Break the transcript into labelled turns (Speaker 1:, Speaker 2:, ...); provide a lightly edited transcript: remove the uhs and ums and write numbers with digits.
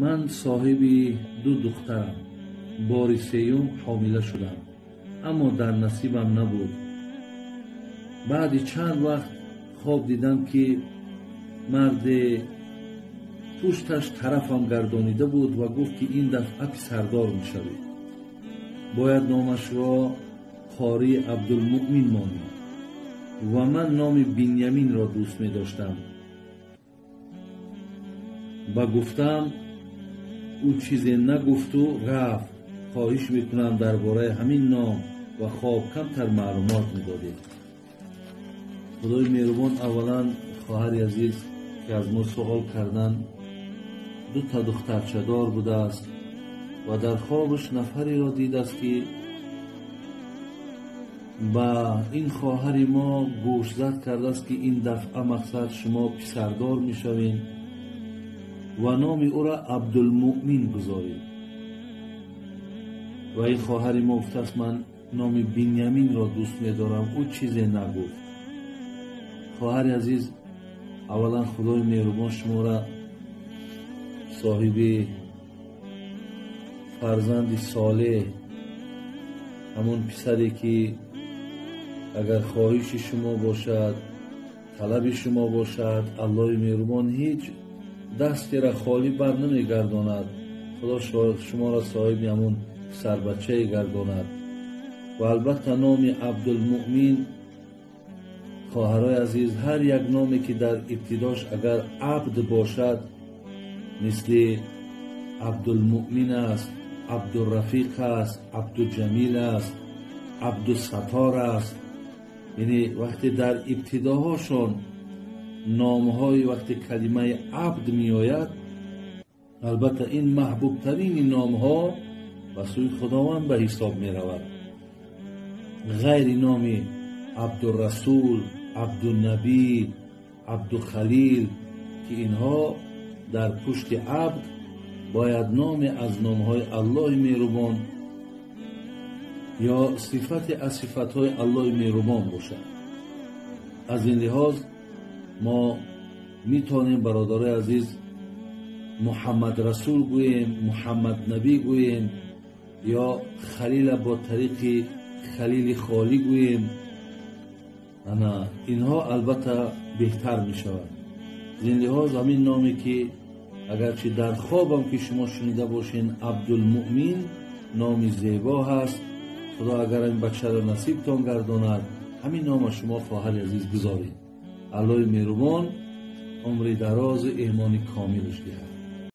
Speaker 1: Ман соҳиби ду духтарам. Бори сеюм ҳомила шудам, аммо дар насибам набуд. Баъди чанд вақт хоб дидам, ки марде пушташ тарафам гардонида буд ва гуфт, ки ин дафъа писардор мешавӣ, бояд номашро Қори Абдулмуъмин монӣ ва ман номи Биньяминро дӯст медоштам. Ба гуфтам, ӯ чизе нагуфту рафт. Хоҳиш мекунам, дар бораи ҳамин ном ва хоб камтар маълумот медодед. Худои меҳрубон, аввалан, хоҳари азиз, ки аз мо суол кардан, дута духтарчадор будааст ва дар хобаш нафареро дидааст, ки ба ин хоҳари мо гӯшзад кардааст, ки ин дафъа, мақсад, шумо писардор мешавед ва номи ӯро Абдулмуъмин гузоред. Ва ин хоҳари мо гуфтааст: «Ман номи Биньяминро дӯст медорам». Ӯ чизе нагуфт. Хоҳари азиз, аввалан, Худои меҳрубон шуморо соҳиби фарзанди солеҳ, ҳамон писаре, ки агар хоҳиши шумо бошад, талаби шумо бошад, Аллоҳи меҳрубон ҳеҷ дастера холӣ бар намегардонад. Худо шуморо соҳиби ҳамон писарбачае гардонад. Ва албатта, номи Абдулмуъмин, хоҳарои азиз, ҳар як номе, ки дар ибтидош агар Абд бошад, мисли Абдулмуъмин аст, Абдурафиқ аст, Абдуҷамил аст, Абдусатор аст, яъне вақте дар ибтидоҳошон номҳои вақте калимаи Абд меояд, албатта, ин маҳбубтарини номҳо ба сӯи Худованд ба ҳисоб меравад, ғайри номи Абдурасул, Абдунабӣ, Абдухалил, ки инҳо дар пушти Абд бояд номе аз номҳои Аллоҳи меҳрубон ё сифате аз сифатҳои Аллоҳи меҳрубон бошад. Аз ин лиҳоз мо метавонем, бародарои азиз, Муҳаммад Расул гӯем, Муҳаммад Набӣ гӯем ё Халила бо тариқи Халили холӣ гӯем. Ана инҳо, албатта, беҳтар мешавад. Аз ин лиҳоз ҳамин номе, ки агарчи дар хобам ки шумо шунида бошед, Абдулмуъмин, номи зебо ҳаст. Худо агар ин бачаро насибтон гардонад, ҳамин нома шумо, хоҳари азиз, гузоред. Аллоҳи меҳрубон умри дарозу имони комилаш диҳад.